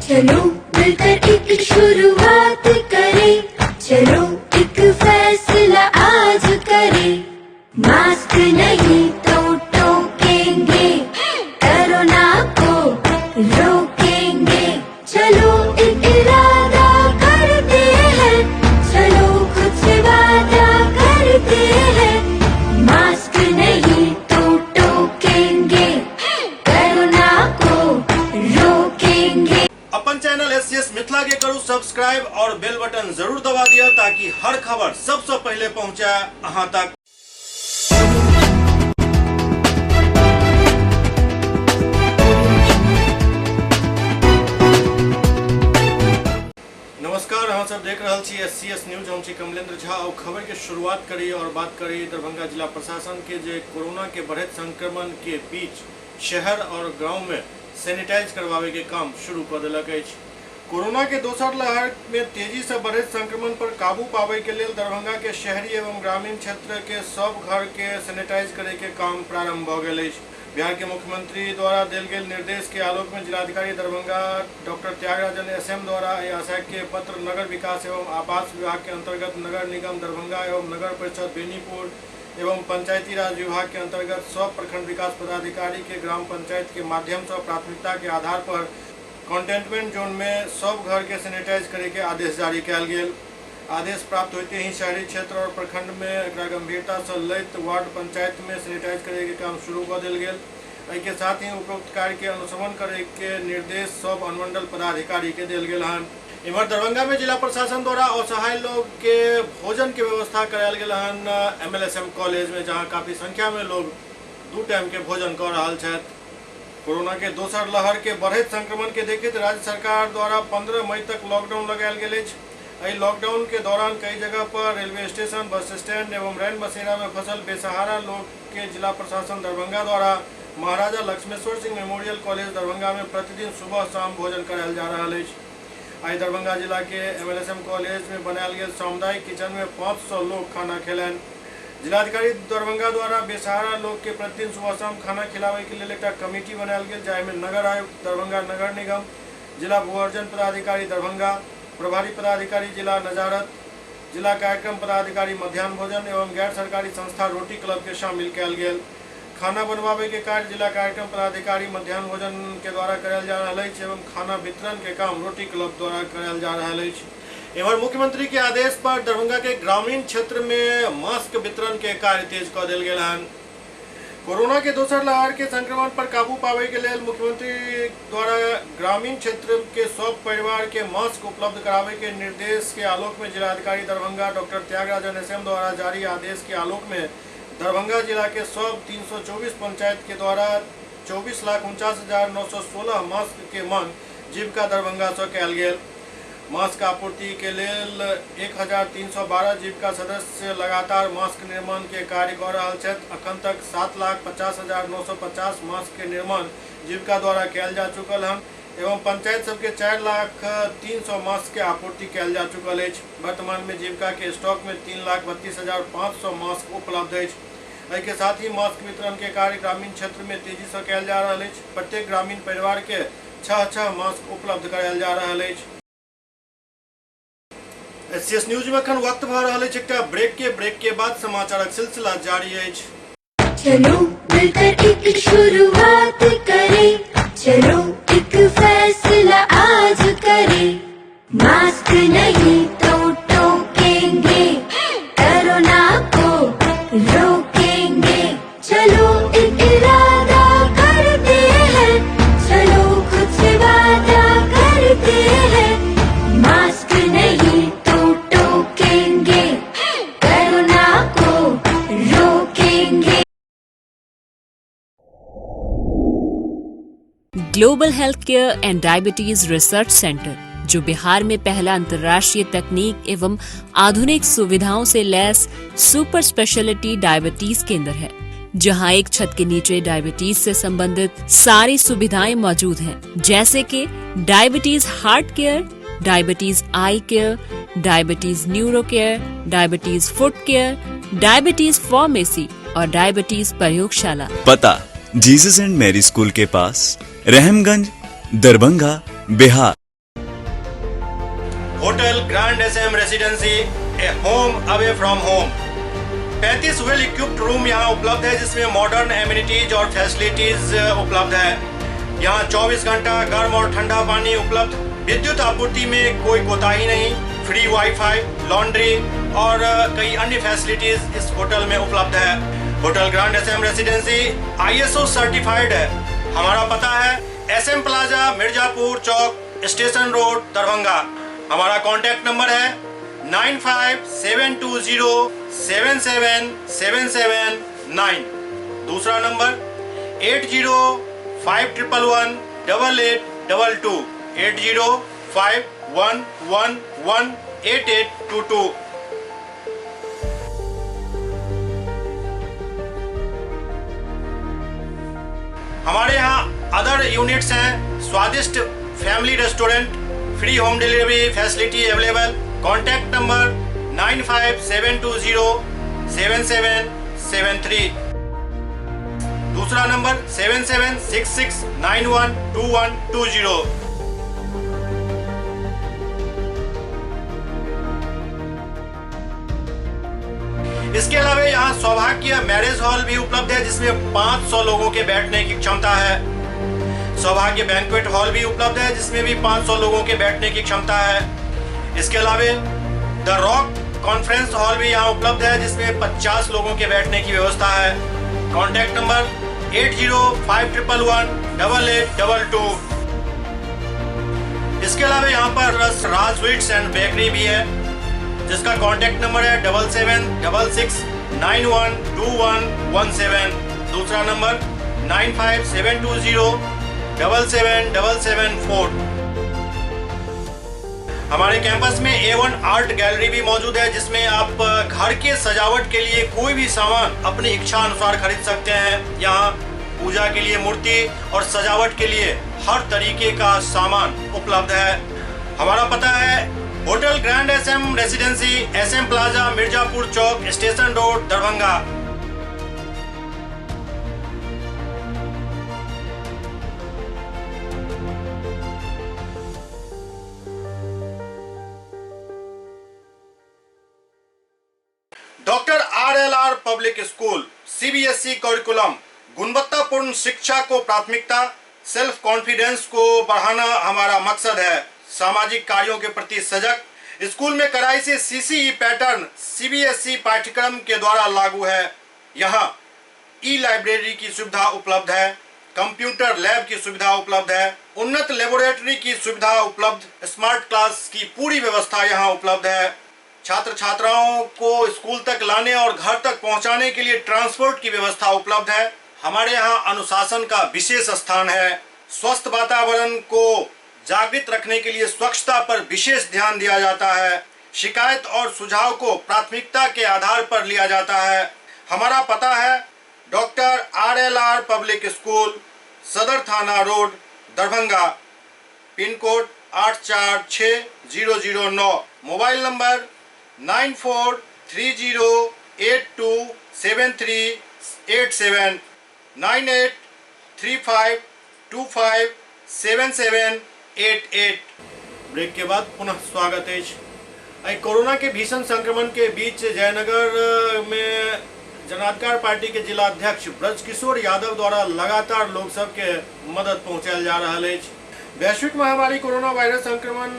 चलो मिलकर एक शुरुआत करें, चलो एक फैसला आज करें। मास्क नहीं तो टोकेंगे, कोरोना को रोकेंगे। चलो एक इरादा करते हैं, चलो खुद से वादा करते हैं। मास्क नहीं तो टोकेंगे, कोरोना को रोकेंगे। अपन channel S C S Mithila के करू सब्सक्राइब और बेल बटन जरूर दबा दिया ताकि हर खबर सबसे पहले पहुंचे अहां तक। नमस्कार, अहाँ सब देख रहल छी एस सी एस न्यूज। हम छी कमलेंद्र झा और खबर के शुरुआत करी और बात करी दरभंगा जिला प्रशासन के जे कोरोना के बढ़ैत संक्रमण के बीच शहर और गांव में सैनिटाइज करवावे के काम शुरू कऽ देलक अछि। कोरोना के दोसर लहर में तेजी से बढ़ैत संक्रमण पर काबू पाबै के लेल दरभंगा के शहरी एवं ग्रामीण क्षेत्र के सब घर के सैनिटाइज करे के काम प्रारंभ भऽ गेल अछि। बिहार के मुख्यमंत्री द्वारा देल गेल निर्देश के आलोक में जिलाधिकारी दरभंगा डॉक्टर त्यागराजन एसएम द्वारा एहि आशय के पत्र नगर विकास एवं आवास विभाग के अंतर्गत नगर निगम दरभंगा एवं नगर परिषद बेनीपुर एवं पंचायती राज विभाग के अंतर्गत सब प्रखंड विकास पदाधिकारी के ग्राम पंचायत के माध्यम से प्राथमिकता के आधार पर कंटेनमेंट जोन में सब घर के सैनिटाइज करे के आदेश जारी कयल गेल। आदेश प्राप्त होते ही शहरी क्षेत्र और प्रखंड में एकरा गंभीरता से लैत वार्ड पंचायत में सैनिटाइज करे के काम शुरू कऽ देल गेल। एहि के साथ ही उपरोक्त कार्य के अनुश्रवण करे के निर्देश सब अनुमंडल पदाधिकारी के देल गेल हन। इम्हर दरभंगा में जिला प्रशासन द्वारा असहाय लोग के भोजन के व्यवस्था करायल गेल हन एमएलएसएम कॉलेज में, जहां काफी संख्या में लोग 2 टाइम के भोजन कऽ रहल छथि। कोरोना के दोसर लहर के बढ़ैत संक्रमण के देखैत राज्य सरकार द्वारा 15 मई तक लॉकडाउन लगायल गेल अछि। एहि लॉकडाउन के दौरान कई जगह पर रेलवे स्टेशन, बस स्टैंड एवं रैन बसेरा में फंसल बेसहारा लोग के जिला प्रशासन दरभंगा द्वारा महाराजा लक्ष्मेश्वर सिंह मेमोरियल कॉलेज दरभंगा में प्रतिदिन सुबह शाम भोजन करायल जा रहल अछि। आइ दरभंगा जिला के एमएलएसएम कॉलेज में बनायल गेल सामुदायिक किचन में 500 लोग खाना खेलनि। जिलाधिकारी दरभंगा द्वारा बेसहारा लोग के प्रतिदिन सुबह शाम खाना खिलावे के लेल एकटा कमिटी बनायल गेल, जाहि में नगर आयुक्त दरभंगा नगर निगम, जिला भूअर्जन पदाधिकारी दरभंगा, प्रभारी पदाधिकारी जिला नजारत, जिला कार्यक्रम पदाधिकारी मध्यान्ह भोजन एवं गैर सरकारी संस्था रोटी क्लब के शामिल कयल गेल। खाना बनवावे के कार्य जिला कार्यक्रम पदाधिकारी मध्यान्ह भोजन के द्वारा करायल जा रहल अछि एवं खाना वितरण के काम रोटी क्लब द्वारा करायल जा रहल अछि। एम्हर मुख्यमंत्री के आदेश पर दरभंगा के ग्रामीण क्षेत्र में मास्क वितरण के कार्य तेज कऽ देल गेल हन। कोरोना के दोसर लहर के संक्रमण पर काबू पावे के लेल मुख्यमंत्री द्वारा ग्रामीण क्षेत्र के सब परिवार के मास्क उपलब्ध करावे के निर्देश के आलोक में जिलाधिकारी दरभंगा डॉक्टर त्यागराजन एसएम द्वारा जारी आदेश के आलोक में दरभंगा जिला के सब 324 पंचायत के द्वारा 24,49,916 मास्क के मांग जीविका दरभंगा से कयल गेल। मास्क आपूर्ति के लेल 1312 जीविका सदस्य लगातार मास्क निर्माण के कार्य कऽ रहल छथि। अखन तक 7,50,950 मास्क के निर्माण जीविका द्वारा कयल जा चुकल हन एवं पंचायत सबके 4,00,300 मास्क के आपूर्ति कयल जा चुकल अछि। वर्तमान में जीविका के स्टॉक में 3,32,500 मास्क उपलब्ध अछि। एहि के साथ ही मास्क वितरण के कार्य ग्रामीण क्षेत्र में तेजी से कयल जा रहल अछि। प्रत्येक ग्रामीण परिवार के 6-6 मास्क उपलब्ध करायल जा रहल अछि। एससीएस न्यूज में अखन वक्त भऽ रहल अछि एकटा ब्रेक के। ब्रेक के बाद समाचारक सिलसिला जारी अछि। चलो मिलकर एक शुरुआत करें, चलो एक फैसला आज करें। मास्क नहीं तो टोकेंगे, कोरोना को रोकेंगे। चलो एक इरादा करते हैं, चलो खुद से वादा करते हैं। मास्क नहीं तो टोकेंगे, कोरोना को रोकेंगे। Global health care and diabetes research centre, जो बिहार में पहला अंतर्राष्ट्रीय तकनीक एवं आधुनिक सुविधाओं से लैस सुपर स्पेशलिटी डायबिटीज केंद्र है, जहां एक छत के नीचे डायबिटीज से संबंधित सारी सुविधाएं मौजूद हैं, जैसे कि diabetes heart care, diabetes eye care, diabetes neuro care, diabetes foot care, diabetes pharmacy और डायबिटीज प्रयोगशाला। पता जीसस एंड मैरी स्कूल के पास, Rahamganj, Darbhanga, Bihar. Hotel Grand S M Residency, a home away from home. 35 well equipped room यहाँ उपलब्ध है, जिसमें modern amenities और facilities उपलब्ध है। यहाँ 24 घंटा गर्म और ठंडा पानी उपलब्ध, विद्युत आपूर्ति में कोई कोताही नहीं, फ्री वाईफाई, लॉन्ड्री और कई अन्य फैसिलिटीज इस होटल में उपलब्ध है। Hotel Grand S M Residency ISO certified है। हमारा पता है एस एम प्लाजा, मिर्जापुर चौक, स्टेशन रोड, दरभंगा। हमारा कॉन्टैक्ट नंबर है 9572077779। दूसरा नंबर 8051118822, 8051118822। हमारे यहाँ अदर यूनिट्स हैं, स्वादिष्ट family restaurant, free home delivery facility available. Contact number 9572077773। दूसरा नंबर 7766912120। इसके अलावा यहाँ सौभाग्य मैरिज हॉल भी उपलब्ध है, जिसमें 500 लोगों के बैठने की क्षमता है। सौभाग्य बैंक्वेट हॉल भी उपलब्ध है, जिसमें भी 500 लोगों के बैठने की क्षमता है। इसके अलावा the rock conference hall भी यहाँ उपलब्ध है, जिसमें 50 लोगों के बैठने की व्यवस्था है। Contact number 8051118822। इसके अलावा यहाँ पर राज स्वीट्स एंड बेकरी भी है, जिसका कॉन्टैक्ट नंबर है 7766912117। दूसरा नंबर 9572077774। हमारे कैंपस में A1 art gallery भी मौजूद है, जिसमें आप घर के सजावट के लिए कोई भी सामान अपनी इच्छा अनुसार खरीद सकते हैं। यहाँ पूजा के लिए मूर्ति और सजावट के लिए हर तरीके का सामान उपलब्ध है। हमारा पता है hotel Grand S M Residency, S M Plaza, Mirzapur Chowk, station road, Darbhanga. Doctor R L R Public School, CBSE curriculum, गुणवत्तापूर्ण शिक्षा को प्राथमिकता, सेल्फ कॉन्फिडेंस को बढ़ाना हमारा मकसद है। सामाजिक कार्यों के प्रति सजग, स्कूल में कड़ाई से सीसीई पैटर्न सीबीएसई पाठ्यक्रम के द्वारा लागू है। यहाँ ई लाइब्रेरी की सुविधा उपलब्ध है, कंप्यूटर लैब की सुविधा उपलब्ध है, उन्नत लेबोरेटरी की सुविधा उपलब्ध, स्मार्ट क्लास की पूरी व्यवस्था यहाँ उपलब्ध है। छात्र छात्राओं को स्कूल तक लाने और घर तक पहुंचाने के लिए ट्रांसपोर्ट की व्यवस्था उपलब्ध है। हमारे यहाँ अनुशासन का विशेष स्थान है। स्वस्थ वातावरण को जागृत रखने के लिए स्वच्छता पर विशेष ध्यान दिया जाता है। शिकायत और सुझाव को प्राथमिकता के आधार पर लिया जाता है। हमारा पता है doctor R L R Public School, सदर थाना road, Darbhanga, pin code 846009, mobile number 9430827387, 9835257788। Break के बाद पुनः स्वागत है। कोरोना के भीषण संक्रमण के बीच जयनगर में जनाधिकार पार्टी के जिला अध्यक्ष ब्रजकिशोर यादव द्वारा लगातार लोग सबके मदद पहुँचायल जा रहा है। वैश्विक महामारी कोरोना वायरस संक्रमण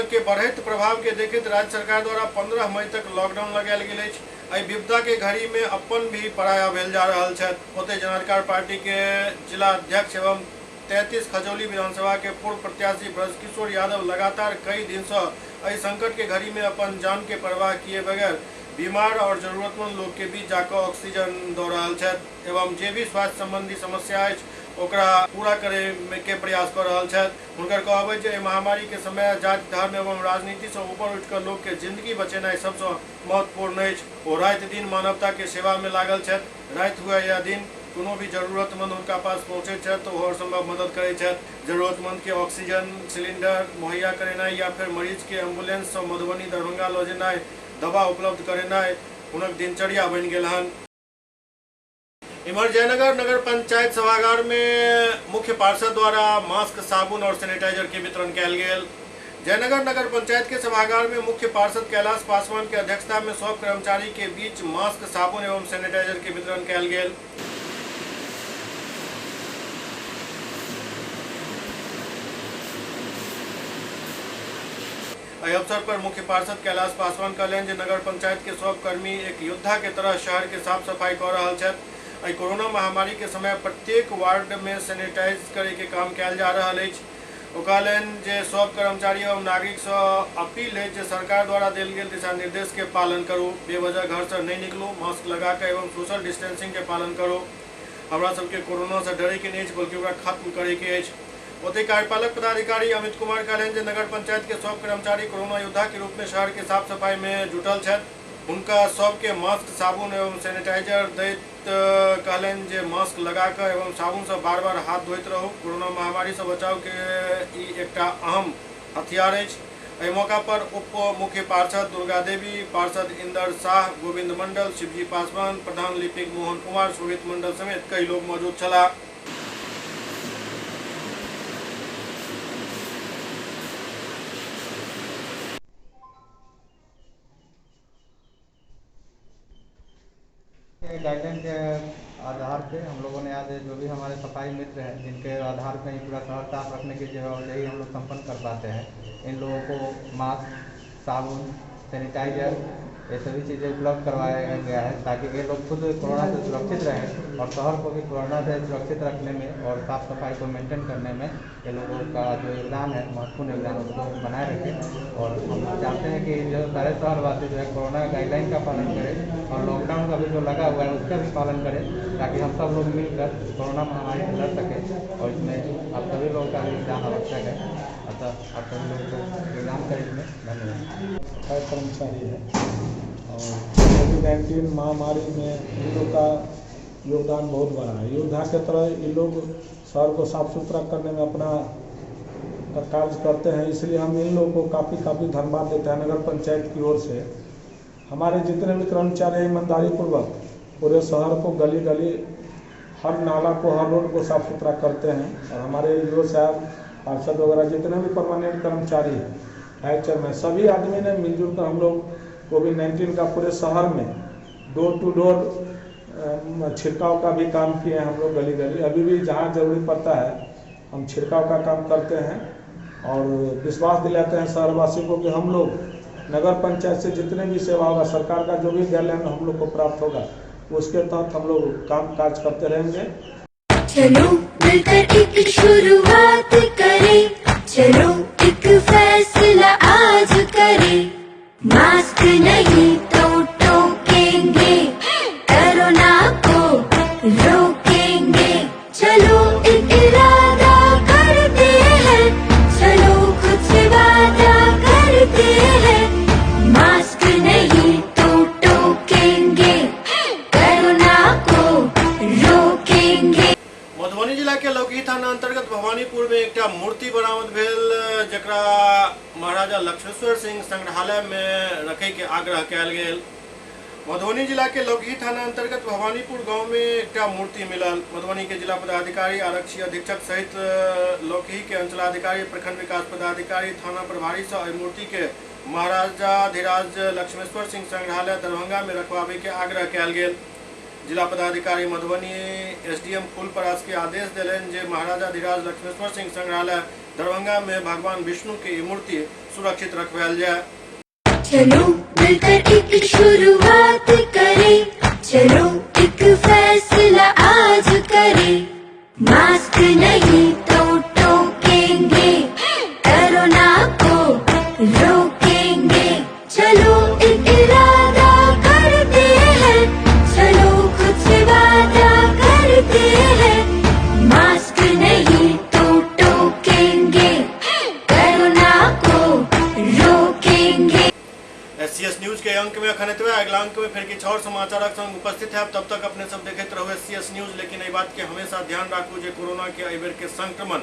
के बढ़ैत प्रभाव के देखैत राज्य सरकार द्वारा 15 मई तक लॉकडाउन लगायल गेल अछि। एहि विपदा के घड़ी में अपन भी पराया भेल जा रहल छथि। ओतहि जनाधिकार पार्टी के जिला अध्यक्ष एवं 33 खजौली विधानसभा के पूर्व प्रत्याशी ब्रजकिशोर यादव लगातार कई दिन से एहि संकट के घड़ी में अपन जान के परवाह किए बगैर बीमार और जरूरतमंद लोग के बीच जाकर ऑक्सीजन दऽ रहल छथि एवं जे भी स्वास्थ्य संबंधी समस्या अछि ओकरा पूरा करे के प्रयास कऽ रहल छथि। हुनकर कहब अछि जे एहि महामारी के समय जाति, धर्म एवं राजनीति से ऊपर उठिकऽ लोक के जिंदगी बचेनाइ सबसँ महत्वपूर्ण अछि। ओ राति दिन मानवता के सेवा में लागल छथि। राति हुए या दिन, कोनो भी जरूरतमंद हुनका पास पहुँचैत छथि तऽ ओ हर संभव मदद करैत छथि। जरूरतमंद के ऑक्सीजन सिलिंडर मुहैया करेनाइ या फिर मरीज के एम्बुलेंस सँ मधुबनी, दरभंगा लऽ जेनाइ, दवा उपलब्ध करेनाइ हुनक दिनचर्या बनि गेल हन। इम्हर जयनगर नगर पंचायत सभागार में मुख्य पार्षद द्वारा मास्क, साबुन और सैनिटाइजर के वितरण कयल गेल। जयनगर नगर पंचायत के सभागार में मुख्य पार्षद कैलाश पासवान के अध्यक्षता में सब कर्मचारी के बीच मास्क, साबुन एवं सैनिटाइजर के वितरण कयल गेल। एहि अवसर पर मुख्य पार्षद कैलाश पासवान कहलनि जे नगर पंचायत के सब कर्मी एक योद्धा के तरह शहर के साफ सफाई कऽ रहल छथि। एहि कोरोना महामारी के समय प्रत्येक वार्ड में सैनिटाइज करे के काम कयल जा रहल अछि। ओ कहलनि जे सब कर्मचारी एवं नागरिक सँ अपील अछि जे सरकार द्वारा देल गेल दिशा निर्देश के पालन करू, बेवजह घर सँ नहि निकलू, मास्क लगा कऽ एवं सोशल डिस्टेंसिंग के पालन करू। हमरा सबके कोरोना सँ डरैके नहि अछि बल्कि ओकरा खत्म करैके अछि। ओतहि कार्यपालक पदाधिकारी अमित कुमार कहलनि जे नगर पंचायत के सब कर्मचारी कोरोना योद्धा के रूप में शहर के साफ सफाई में जुटल छथि। हुनका सबके मास्क, साबुन एवं सैनिटाइजर दैत कहलनि जे मास्क लगा कऽ एवं साबुन सँ बार बार हाथ धोइत रहू। कोरोना महामारी सँ बचाव के ई एकटा अहम हथियार अछि। एहि मौका पर उप मुख्य पार्षद दुर्गा देवी, पार्षद इंदर शाह, गोविंद मंडल, शिवजी पासवान, प्रधान लिपिक मोहन कुमार, शोभित मंडल समेत कई लोग मौजूद छलाह। गाइडलाइन के आधार पे हम लोगों ने आज जो भी हमारे सफाई मित्र हैं, जिनके आधार पे ही पूरा शहर साफ रखने की जवाबदेही हम लोग संपन्न कर पाते हैं, इन लोगों को मास्क, साबुन, सैनिटाइजर ये सभी चीज़ें उपलब्ध करवाया गया है ताकि ये लोग खुद कोरोना से सुरक्षित रहें और शहर को भी कोरोना से सुरक्षित रखने में और साफ सफाई को मेंटेन करने में ये लोगों का जो योगदान है, महत्वपूर्ण योगदान, उसको बनाए रखें। और हम चाहते हैं कि जो सारे शहरवासी जो है कोरोना गाइडलाइन का पालन करें और लॉकडाउन का भी जो लगा हुआ है उसका भी पालन करें ताकि हम सब लोग मिलकर कोरोना महामारी से लड़ सकें। और इसमें आप सभी लोगों का योगदान आवश्यक है, अतः आप सभी लोगों को योगदान करें इसमें। धन्यवाद। सफाई कर्मचारी है और कोविड-19 महामारी में इन लोग का योगदान बहुत बड़ा है। योद्धा के तरह ये लोग शहर को साफ सुथरा करने में अपना कार्य करते हैं, इसलिए हम इन लोगों को काफ़ी काफ़ी धन्यवाद देते हैं। नगर पंचायत की ओर से हमारे जितने भी कर्मचारी हैं ईमानदारी पूर्वक पूरे शहर को गली गली, हर नाला को, हर रोड को साफ सुथरा करते हैं। और हमारे ईओ साहब, पार्षद वगैरह जितने भी परमानेंट कर्मचारी हैं, फायर चेयरमैन, सभी आदमी ने मिलजुल कर हम लोग कोविड-19 का पूरे शहर में डोर टू डोर छिड़काव का भी काम किए हैं हम लोग गली गली। अभी भी जहाँ जरूरी पड़ता है हम छिड़काव का काम करते हैं और विश्वास दिलाते हैं शहरवासी को कि हम लोग नगर पंचायत से जितने भी सेवा होगा, सरकार का जो भी गाइडलाइन हम लोग को प्राप्त होगा उसके तहत हम लोग काम काज करते रहेंगे। चलो मिलकर एक शुरुआत करें, चलो एक फैसला आज करें। मास्क नहीं तो टोकेंगे, कोरोना को रोकेंगे। चलो एक इरादा करते हैं, चलो खुद से वादा करते हैं। मास्क नहीं तो टोकेंगे, कोरोना को रोकेंगे। मधुबनी जिला के लौकही थाना अंतर्गत भवानीपुर में एकटा मूर्ति बरामद भेल जकरा महाराजा लक्ष्मेश्वर सिंह संग्रहालय में रखे के आग्रह कयल गेल। मधुबनी जिला के लौकही थाना अंतर्गत भवानीपुर गांव में एकटा मूर्ति मिलल। मधुबनी के जिला पदाधिकारी, आरक्षी अधीक्षक सहित लौकही के अंचलाधिकारी, प्रखंड विकास पदाधिकारी, थाना प्रभारी से एहि मूर्ति के महाराजाधिराज लक्ष्मेश्वर सिंह संग्रहालय दरभंगा में रखवाबे के आग्रह कयल गेल। जिला पदाधिकारी मधुबनी एसडीएम फूलपरास के आदेश देलनि जे महाराजाधिराज लक्ष्मेश्वर सिंह संग्रहालय दरभंगा में भगवान विष्णु के ई मूर्ति सुरक्षित रखवायल जाय। चलो मिलकर एक शुरुआत करें, चलो एक फैसला आज करें। मास्क नहीं तो टोकेंगे, कोरोना को रोकेंगे। चलो एक इरादा करते हैं, चलो खुद से वादा करते हैं। मास्क नहीं तो टोकेंगे, कोरोना को रोकेंगे। एससीएस न्यूज के अंक में अखन एतबे। अगला अंक में फिर किछु और समाचारक संग उपस्थित है। तब तक अपने सब देखैत रहू एससीएस न्यूज। लेकिन एहि बात के हमेशा ध्यान राखू जे कोरोना के एहि बेर के संक्रमण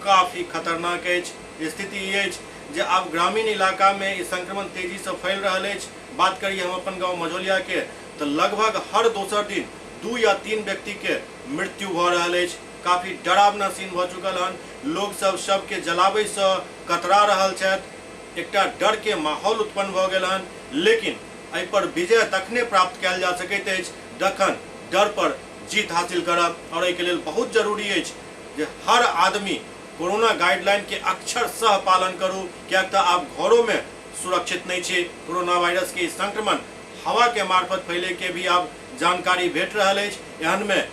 काफी खतरनाक अछि। स्थिति ई अछि जे आब ग्रामीण इलाका में ई संक्रमण तेजी से फैल रहल अछि। बात करिए हम अपन गांव मझौलिया के तो लगभग हर दोसर दिन 2 या 3 व्यक्ति के मृत्यु भऽ रहल अछि। काफी डरावना सीन भऽ चुकल हन। लोग सब शव के जलाबै से कतरा रहल छथि। एकटा डर के माहौल उत्पन्न भऽ गेल हन। लेकिन एहि पर विजय तखने प्राप्त कयल जा सकैत अछि जखन डर पर जीत हासिल करब, और एहिके लेल बहुत जरूरी अछि जे हर आदमी कोरोना गाइडलाइन के अक्षरशः पालन करू, किएक तऽ आब घरों में सुरक्षित नहीं छी। कोरोना वायरस के संक्रमण हवा के मार्फत फैले के भी आब जानकारी भेट रहल अछि। एहन में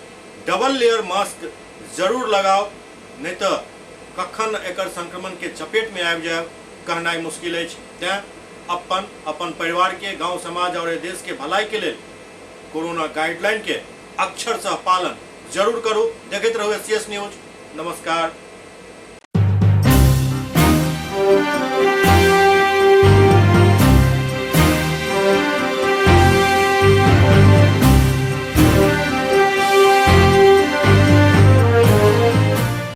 डबल लेयर मास्क जरूर लगाओ, नहीं तऽ कखन एकर संक्रमण के चपेट में आबि जायब कहनाइ मुश्किल अछि। तैं अपन अपन परिवार के, गांव समाज और देश के भलाई के लेल कोरोना गाइडलाइन के अक्षरशः पालन जरूर करू। देखैत रहू एस न्यूज। नमस्कार।